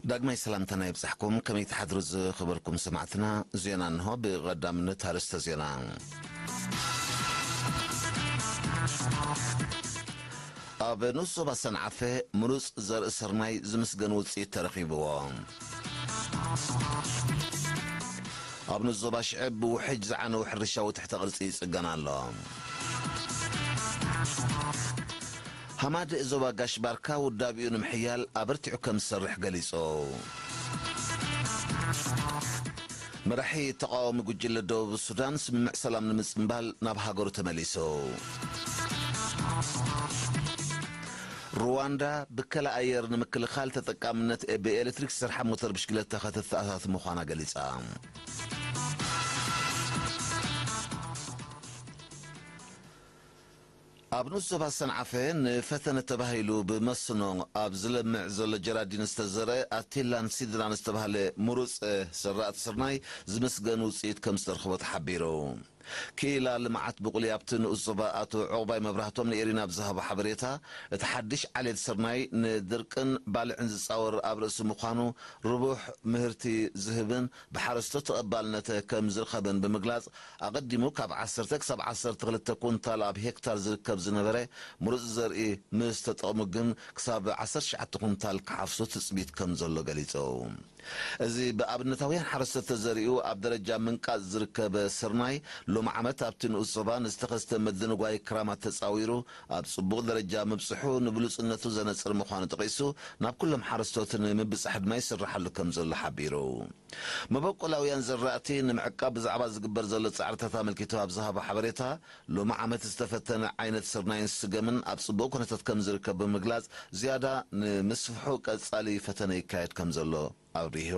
ዳግማይ ሰላምታና ይብጻሕኩም። ከመይ ትሓድሩ ዝኸበርኩም ሰማዕትና? ዜና እንሆ። ብቐዳምነት ኣርእስተ ዜና። ኣብ ንኡስ ዞባ ሰንዓፈ ምሩጽ ዘርኢ ስርናይ ዝምስገን ውጽኢት ተረኺብዎ። ኣብ ንኡስ ዞባ ሽዕብ ብውሕጅ ዝዓነው ሕርሻዊ ትሕተ ቅርጺ ይጽገን ኣሎ። ሃማድ ዞባ ጋሽ ባርካ ውዳቢኡ ንምሕያል ኣበርቲዑ ከም ዝሰርሕ ገሊጹ። መራሒ ተቓዋሚ ጉጅለ ደቡብ ሱዳን ስምምዕ ሰላም ንምጽንባል ናብ ሃገሩ ተመሊሱ። ሩዋንዳ ብከላ ኣየር ንምክልኻል ተጠቃምነት ብኤሌክትሪክ ዝሰርሓ ሞተር ብሽክለታ ከተተኣታቲ ምዃና ገሊጻ። ኣብ ንኡስ ዞባ ሰንዓፈ ንፈተነ ተባሂሉ ብመስኖ ኣብ ዝለምዕ ዘሎ ጀራዲን ዝተዘርአ ኣቴላን ሲድራን ዝተባህለ ምሩፅ ዝራእቲ ስርናይ ዝምስገን ውፅኢት ከም ዝተረኽቦ ተሓቢሩ። ክኢላ ልምዓት ብቑሊ ኣብቲ ንኡስ ዞባ ኣቶ ዑቕባይ መብራህቶም ንኤሪና ብዝሃቦ ሓበሬታ፣ እቲ ሓድሽ ዓሌት ስርናይ ንድርቅን ባልዕን ዝፃወር ኣብ ርእሲ ምዃኑ፣ ርቡሕ ምህርቲ ዝህብን ብሓረስቶት ተቐባልነት ከም ዝረኸበን ብምግላጽ፣ ኣቐዲሙ ካብ ዓሰርተ ክሳብ ዓሰርተ ክልተ ኩንታል ኣብ ሄክታር ዝርከብ ዝነበረ ምሩጽ ዘርኢ ምስ ተጠቕሙ ግን ክሳብ ዓሰርተ ትሽዓተ ኩንታል ክሓፍሱ ትጽቢት ከም ዘሎ ገሊጹ። እዚ ብኣብነታውያን ሓረስቶት ተዘሪኡ ኣብ ደረጃ ምንቃጽ ዝርከብ ስርናይ፣ ሎሚ ዓመት ኣብቲ ንኡስ ዞባ ንዝተኸስተ ምድንጓይ ክራማት ተጻዊሩ፣ ኣብ ጽቡቕ ደረጃ ምብጽሑ ንብሉጽነቱ ዘነጽር ምዃኑ ጠቒሱ፣ ናብ ኩሎም ሓረስቶት ንምብጻሕ ድማ ይስርሓሉ ከም ዘሎ ሓቢሩ። መበቆላውያን ዘራእቲ ንምዕቃብ ብዛዕባ ዝግበር ዘሎ ጻዕርታት ኣመልኪቱ ኣብ ዝሃቦ ሓበሬታ፣ ሎሚ ዓመት ዝተፈተነ ዓይነት ስርናይን ስገምን ኣብ ጽቡቕ ኩነታት ከም ዝርከብ ብምግላጽ፣ ዝያዳ ንምስፍሑ ቀጻሊ ፈተነ ይካየድ ከም ዘሎ ኣብሪሁ።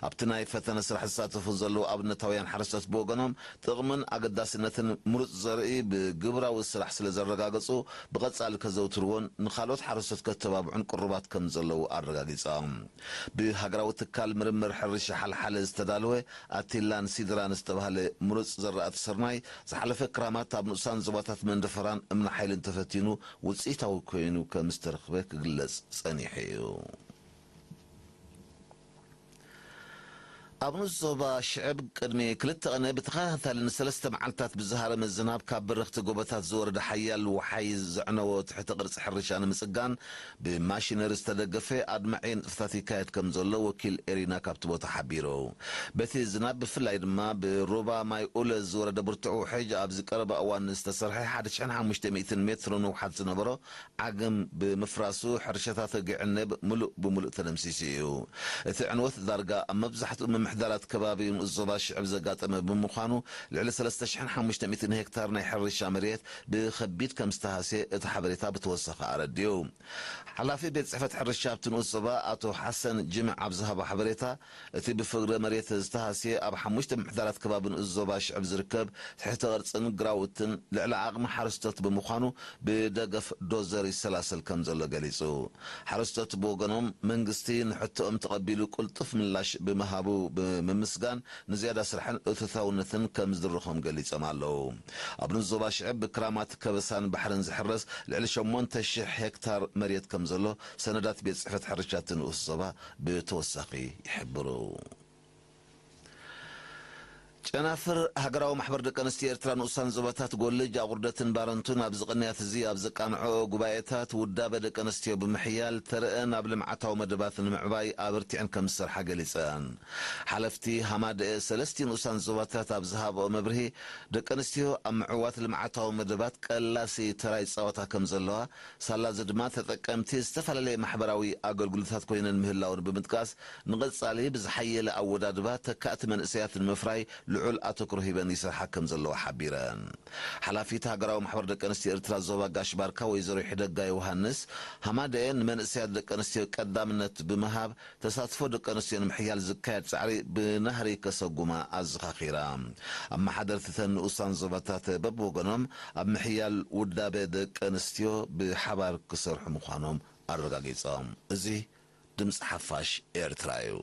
ኣብቲ ናይ ፈተነ ስራሕ ዝሳተፉ ዘለዉ ኣብነታውያን ሓረስቶት ብወገኖም፣ ጥቕምን ኣገዳስነትን ምሩጽ ዘርኢ ብግብራዊ ስራሕ ስለ ዘረጋገጹ፣ ብቐጻሊ ከዘውትርዎን ንኻልኦት ሓረስቶት ከተባብዑን ቅሩባት ከም ዘለዉ ኣረጋጊጾም። ብሃገራዊ ትካል ምርምር ሕርሻ ሓልሓለ ዝተዳለወ ኣቲላን ሲድራን ዝተባህለ ምሩጽ ዘራእቲ ስርናይ፣ ዝሓለፈ ክራማት ኣብ ንኡሳን ዞባታት መንደፈራን እምኒ ሓይልን ተፈቲኑ ውጽኢታዊ ኮይኑ ከም ዝተረኽበ ክግለጽ ጸኒሑ እዩ። ኣብ ንኡስ ዞባ ሽዕብ ቅድሚ ክልተ ቀነ ብተኸታታሊ ንሰለስተ መዓልታት ብዝሃረመ ዝናብ ካብ በረኽቲ ጎቦታት ዝወረደ ሓያል ወሓይ ዘዕነዎ ትሕተ ቅርጺ ሕርሻ ንምጽጋን ብማሽነሪ ዝተደገፈ ኣድማዒ ንጥፈታት ይካየድ ከም ዘሎ ወኪል ኤሪና ካብቲ ቦታ ሓቢሩ። በቲ ዝናብ ብፍላይ ድማ ብሩባ ማይ ኡለ ዝወረደ ብርቱዕ ውሕጅ ኣብዚ ቀረባ እዋን ዝተሰርሐ ሓደ ሽሕን ሓሙሽተ ሚእትን ሜትሮ ንውሓት ዝነበሮ ዓግም ብምፍራሱ ሕርሻታት ግዕነብ ምሉእ ብምሉእ ተደምሲሱ እዩ። እቲ ዕንወት ዳርጋ ኣብ መብዛሕትኡ ምምሕዳራት ከባቢ ንኡስ ዞባ ሽዕብ ዘጋጠመ ብምዃኑ፣ ልዕሊ ሰለስተ ሽሕን ሓሙሽተ ሚእትን ሄክታር ናይ ሕርሻ መሬት ብኸቢድ ከም ዝተሃስየ እቲ ሓበሬታ ብተወሳኺ ኣረዲኡ። ሓላፊ ቤት ጽሕፈት ሕርሻ ኣብቲ ንኡስ ዞባ ኣቶ ሓሰን ጅምዕ ኣብ ዝሃቦ ሓበሬታ፣ እቲ ብፍግረ መሬት ዝተሃስየ ኣብ ሓሙሽተ ምምሕዳራት ከባቢ ንኡስ ዞባ ሽዕብ ዝርከብ ትሕተ ቅርጽን ግራውትን ልዕሊ ዓቕሚ ሓረስቶት ብምዃኑ ብደገፍ ዶዘር ይሰላሰል ከም ዘሎ ገሊጹ። ሓረስቶት ብወገኖም መንግስቲ ንሕቶኦም ተቐቢሉ ቅልጡፍ ምላሽ ብምሃቡ ብምምስጋን ንዝያዳ ስራሕን እቶታውነትን ከም ዝድርኾም ገሊጾም ኣለዉ። ኣብ ንኡስ ዞባ ሽዕብ ብክራማት ከበሳን ባሕርን ዝሕረስ ልዕሊ ሸሞንተ ሽሕ ሄክታር መሬት ከም ዘሎ ሰነዳት ቤት ጽሕፈት ሕርሻ እቲ ንኡስ ዞባ ብተወሳኺ ይሕብሩ። ጨናፍር ሃገራዊ ማሕበር ደቂ ኣንስትዮ ኤርትራ ንኡሳን ዞባታት ጎልጅ፣ ኣቑርደትን ባረንቱን ኣብዚ ቅንያት እዚ ኣብ ዘቃንዐኦ ጉባኤታት ውዳበ ደቂ ኣንስትዮ ብምሕያል ተረአን ኣብ ልምዓታዊ መደባት ንምዕባይ ኣበርቲዐን ከም ዝሰርሓ ገሊጸን። ሓለፍቲ ሃማደኤ ሰለስቲ ንኡሳን ዞባታት ኣብ ዝሃብኦ መብርሂ፣ ደቂ ኣንስትዮ ኣብ ምዕዋት ልምዓታዊ መደባት ቀላሲ ተራ ይጻወታ ከም ዘለዋ፣ ሳላ እዚ ድማ ተጠቀምቲ ዝተፈላለየ ማሕበራዊ ኣገልግሎታት ኮይነን ምህላውን ብምጥቃስ፣ ንቐጻሊ ብዝሓየለ ኣወዳድባ ተካእቲ መንእሰያት ንምፍራይ ልዑል ኣተኩሮ ሂበን ይሰርሓ ከም ዘለዋ ሓቢረን። ሓላፊት ሃገራዊ ማሕበር ደቂ ኣንስትዮ ኤርትራ ዞባ ጋሽ ባርካ ወይዘሮ ይሕደጋ ዮሃንስ፣ ሃማደኤ ንመንእሰያት ደቂ ኣንስትዮ ቀዳምነት ብምሃብ ተሳትፎ ደቂ ኣንስትዮ ንምሕያል ዝካየድ ጻዕሪ ብናህሪ ከሰጉማ ኣዘኻኺራ። ኣመሓደርቲ እተን ንኡሳን ዞባታት በብወገኖም ኣብ ምሕያል ውዳበ ደቂ ኣንስትዮ ብሓባር ክሰርሑ ምዃኖም ኣረጋጊጾም። እዚ ድምጺ ሓፋሽ ኤርትራ እዩ።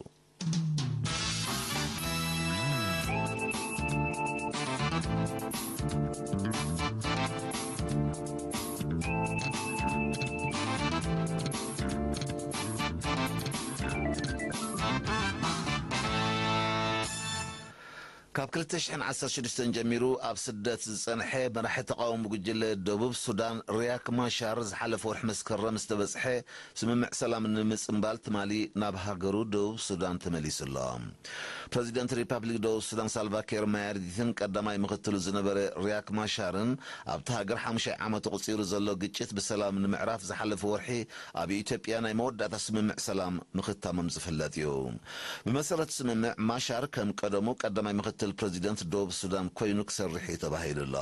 ካብ ክልተ ሽሕን ዓሰርተ ሽዱሽተን ጀሚሩ ኣብ ስደት ዝጸንሐ መራሒ ተቓውሞ ጉጅለ ደቡብ ሱዳን ሪያክ ማሻር ዝሓለፈ ወርሒ መስከረም ዝተበጽሐ ስምምዕ ሰላም ንምጽንባል ትማሊ ናብ ሃገሩ ደቡብ ሱዳን ተመሊሱ ኣሎ። ፕረዚደንት ሪፓብሊክ ደቡብ ሱዳን ሳልቫኪር ማያርዲትን ቀዳማይ ምኽትሉ ዝነበረ ሪያክ ማሻርን ኣብቲ ሃገር ሓሙሻይ ዓመቱ ቁጺሩ ዘሎ ግጭት ብሰላም ንምዕራፍ ዝሓለፈ ወርሒ ኣብ ኢትዮጵያ ናይ መወዳእታ ስምምዕ ሰላም ምኽታሞም ዝፍለጥ እዩ። ብመሰረት ስምምዕ ማሻር ከም ቀደሙ ቀዳማይ ምኽትል ፕረዚደንት ደቡብ ሱዳን ኮይኑ ክሰርሕ እዩ ተባሂሉ ኣሎ።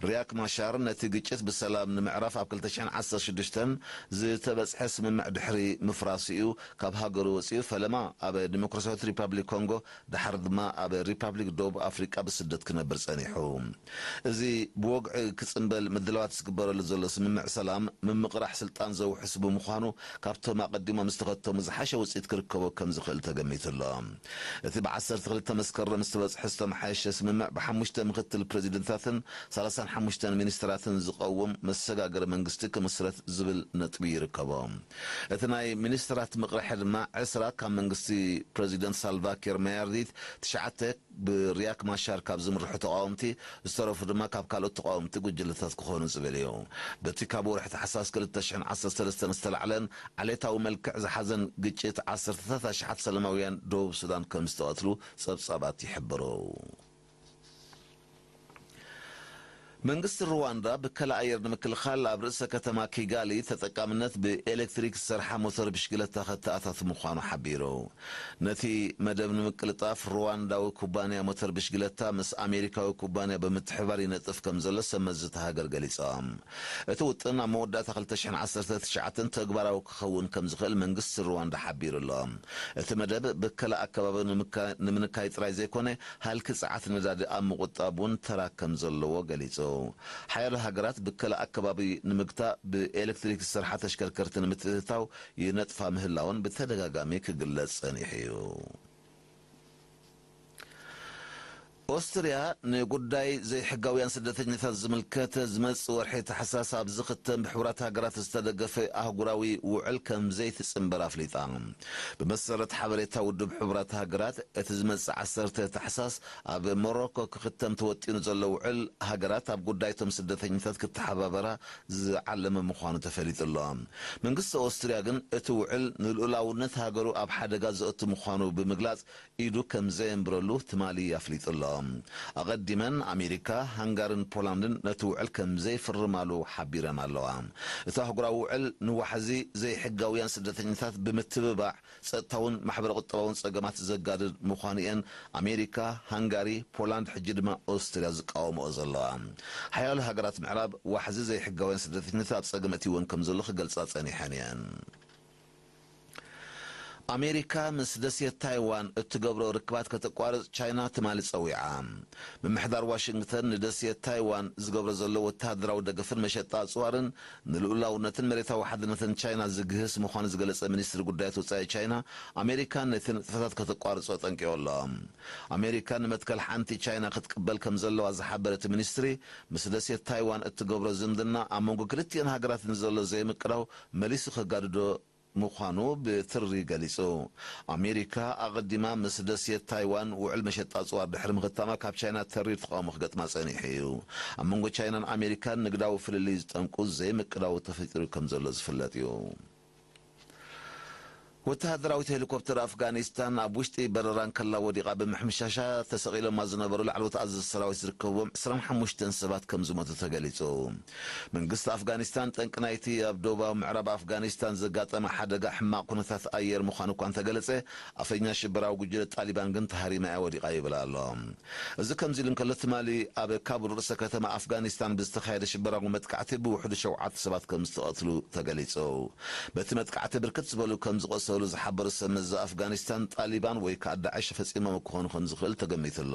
ሪያክ ማሻር ነቲ ግጭት ብሰላም ንምዕራፍ ኣብ ክልተ ሽሕን ዓሰርተ ሽዱሽተን ዝተበጽሐ ስምምዕ ድሕሪ ምፍራሱ እዩ ካብ ሃገሩ ወጺኡ፣ ፈለማ ኣብ ዲሞክራሲያዊት ሪፓብሊክ ኮንጎ፣ ድሓር ድማ ኣብ ሪፓብሊክ ደቡብ ኣፍሪቃ ብስደት ክነብር ጸኒሑ። እዚ ብወግዒ ክጽንበል ምድላዋት ዝግበረሉ ዘሎ ስምምዕ ሰላም ምምቕራሕ ስልጣን ዘውሕስ ብምዃኑ፣ ካብቶም ኣቐዲሞም ዝተኸተሙ ዝሓሸ ውጽኢት ክርከቦ ከም ዝኽእል ተገሚቱ ኣሎ። እቲ ብ ዓሰርተ ክልተ መስከረም ዝተበጽሐ ዝተመሓየሸ ስምምዕ ብሓሙሽተ ምኽትል ፕረዚደንታትን ሰላሳን ሓሙሽተን ሚኒስትራትን ዝቐውም መሰጋገሪ መንግስቲ ክምስረት ዝብል ነጥቢ ይርከቦ። እቲ ናይ ሚኒስትራት ምቕራሕ ድማ ዕስራ ካብ መንግስቲ ፕረዚደንት ሳልቫኪር ማያርዲት፣ ትሽዓተ ብሪያክ ማሻር ካብ ዝምርሑ ተቓወምቲ፣ ዝተረፉ ድማ ካብ ካልኦት ተቓወምቲ ጉጅለታት ክኾኑ ዝብል እዩ። በቲ ካብ ወርሒ ታሕሳስ ክልተ ሽሕን ዓሰርተ ሰለስተን ዝተላዕለን ዓሌታዊ መልክዕ ዝሓዘን ግጭት ዓሰርተታት ኣሽሓት ሰላማውያን ደቡብ ሱዳን ከም ዝተቐትሉ ጸብጻባት ይሕብሩ። መንግስቲ ሩዋንዳ ብከላ ኣየር ንምክልኻል ኣብ ርእሰ ከተማ ኪጋሊ ተጠቃምነት ብኤሌክትሪክ ዝሰርሓ ሞተር ብሽክለታ ከተኣታቱ ምዃኑ ሓቢሩ። ነቲ መደብ ንምቅልጣፍ ሩዋንዳዊ ኩባንያ ሞተር ብሽክለታ ምስ ኣሜሪካዊ ኩባንያ ብምትሕባር ይነጥፍ ከም ዘሎ ሰብ መዚ እታ ሃገር ገሊጾም። እቲ ውጥን ኣብ መወዳእታ ክልተ ሽሕን ዓሰርተ ትሽዓተን ተግባራዊ ክኸውን ከም ዝኽእል መንግስቲ ሩዋንዳ ሓቢሩ ኣሎ። እቲ መደብ ብከላ ኣከባቢ ንምካ-፣ ንምንካይ ጥራይ ዘይኮነ፣ ሃልኪ ጸዓት ነዳዲ ኣብ ምቑጣብ እውን ተራ ከም ዘለዎ ገሊጹ። ሓያሎ ሃገራት ብከላ ኣከባቢ ንምግታእ ብኤሌክትሪክ ዝሰርሓ ተሽከርከርቲ ንምትእትታው ይነጥፋ ምህላወን ብተደጋጋሚ ክግለጽ ጸኒሑ እዩ። ኦስትርያ ንጉዳይ ዘይሕጋውያን ስደተኛታት ዝምልከት ዝመጽእ ወርሒ ታሕሳስ ኣብ ዝኽተም ብሕቡራት ሃገራት ዝተደገፈ ኣህጉራዊ ውዕል ከም ዘይትጽንበር ኣፍሊጣ። ብመሰረት ሓበሬታ ውድብ ሕቡራት ሃገራት፣ እቲ ዝመጽእ ዓሰርተ ታሕሳስ ኣብ ሞሮኮ ክኽተም ተወጢኑ ዘሎ ውዕል፣ ሃገራት ኣብ ጉዳይቶም ስደተኛታት ክተሓባበራ ዝዓለመ ምዃኑ ተፈሊጡ ኣሎ። መንግስቲ ኦስትርያ ግን እቲ ውዕል ንልኡላውነት ሃገሩ ኣብ ሓደጋ ዘእቱ ምዃኑ ብምግላጽ፣ ኢዱ ከም ዘየንብረሉ ትማሊ ኣፍሊጡ ኣሎ። ኣቐዲመን ኣሜሪካ፣ ሃንጋርን ፖላንድን ነቲ ውዕል ከም ዘይፍርማሉ ሓቢረን ኣለዋ። እቲ ኣህጉራዊ ውዕል ንዋሕዚ ዘይሕጋውያን ስደተኛታት ብምትብባዕ፣ ጸጥታውን ማሕበረ-ቁጠባውን ጸገማት ዘጋድድ ምዃኑ እየን ኣሜሪካ፣ ሃንጋሪ፣ ፖላንድ፣ ሕጂ ድማ ኦስትርያ ዝቃወምኦ ዘለዋ። ሓያሎ ሃገራት ምዕራብ ዋሕዚ ዘይሕጋውያን ስደተኛታት ኣብ ጸገም ኣእትይወን ከም ዘሎ ክገልጻ ጸኒሐን እየን። ኣሜሪካ ምስ ደሴት ታይዋን እትገብሮ ርክባት ከተቋርጽ ቻይና ትማሊ ጸዊዓ። ምምሕዳር ዋሽንግተን ንደሴት ታይዋን ዝገብሮ ዘሎ ወተሃደራዊ ደገፍን መሸጣ ኣጽዋርን ንልኡላውነትን መሬታዊ ሓድነትን ቻይና ዝግህስ ምዃኑ ዝገለጸ ሚኒስትሪ ጉዳያት ወጻኢ ቻይና፣ ኣሜሪካ ነቲ ንጥፈታት ከተቋርጾ ኣጠንቂቑ ኣሎ። ኣሜሪካ ንመትከል ሓንቲ ቻይና ክትቅበል ከም ዘለዋ ዝሓበረ እቲ ሚኒስትሪ፣ ምስ ደሴት ታይዋን እትገብሮ ዝምድና ኣብ መንጎ ክልቲኤን ሃገራት ንዘሎ ዘይምቅዳው መሊሱ ከጋድዶ ምዃኑ ብትሪ ገሊጹ። ኣሜሪካ ኣቐዲማ ምስ ደሴት ታይዋን ውዕል መሸጣ ኣጽዋር ድሕሪ ምኽታማ፣ ካብ ቻይና ተሪር ተቓውሞ ክገጥማ ጸኒሑ እዩ። ኣብ መንጎ ቻይናን ኣሜሪካን ንግዳዊ ፍልልይ ዝጠንቁ ዘይምቅዳው ተፈጢሩ ከም ዘሎ ዝፍለጥ እዩ። ወተሃደራዊት ሄሊኮፕተር ኣፍጋኒስታን ኣብ ውሽጢ በረራ እንከላ ወዲቓ ብምሕምሻሻ፣ ተሰቒሎማ ዝነበሩ ላዕለዎት ኣዘዝቲ ሰራዊት ዝርከብዎም ዕስራን ሓሙሽተን ሰባት ከም ዝሞቱ ተገሊጹ። መንግስቲ ኣፍጋኒስታን፣ ጠንቂ ናይቲ ኣብ ደቡባዊ ምዕራብ ኣፍጋኒስታን ዘጋጠመ ሓደጋ ሕማቕ ኩነታት ኣየር ምዃኑ እኳ እንተገለጸ፣ ኣፈኛ ሽበራዊ ጉጅለ ጣሊባን ግን ተሃሪማ እያ ወዲቓ ይብል ኣሎ። እዚ ከምዚ ኢሉ እንከሎ፣ ትማሊ ኣብ ካቡል ርእሰ ከተማ ኣፍጋኒስታን ብዝተኻየደ ሽበራዊ መጥቃዕቲ ብውሕዱ ሸውዓተ ሰባት ከም ዝተቐትሉ ተገሊጹ። በቲ መጥቃዕቲ ብርክት ዝበሉ ከም ዝቖሰሉ ዝሓበሩ ሰብ መዚ ኣፍጋኒስታን፣ ጣሊባን ወይ ከኣ ዳዕሽ ፈጺሞም ክኾኑ ከም ዝኽእል ተገሚቱ ኣሎ።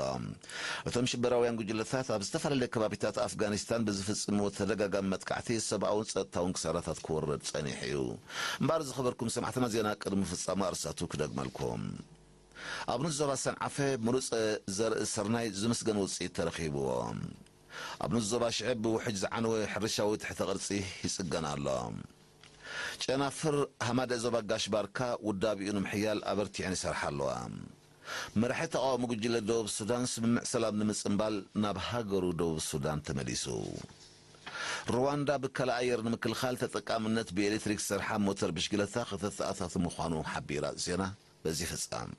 እቶም ሽበራውያን ጉጅለታት ኣብ ዝተፈላለየ ከባቢታት ኣፍጋኒስታን ብዝፍጽምዎ ተደጋጋሚ መጥቃዕቲ ሰብኣውን ጸጥታውን ክሳራታት ክወርድ ጸኒሑ እዩ። እምበኣር ዝኸበርኩም ሰማዕትና፣ ዜና ቅድሚ ፍጻሙ ኣርእስታቱ ክደግመልኩም። ኣብ ንዞባ ሰንዓፈ ምሩጽ ዘርኢ ስርናይ ዝምስገን ውጽኢት ተረኺብዎ። ኣብ ንዞባ ሽዕብ ብውሕጅ ዝዓነወ ሕርሻዊ ትሕተ ቅርጺ ይጽገን ኣሎ። ጨናፍር ሃማደ ዞባ ጋሽ ባርካ ውዳቢኡ ንምሕያል ኣበርቲዐን ይሰርሓ ኣለዋ። መራሒ ተቓዋሚ ጉጅለ ደቡብ ሱዳን ስምምዕ ሰላም ንምጽንባል ናብ ሃገሩ ደቡብ ሱዳን ተመሊሱ። ሩዋንዳ ብከላ ኣየር ንምክልኻል ተጠቃምነት ብኤሌክትሪክ ዝሰርሓ ሞተር ብሽግለታ ከተተኣታቱ ምዃኑ ሓቢራ። ዜና በዚ ፍጻም።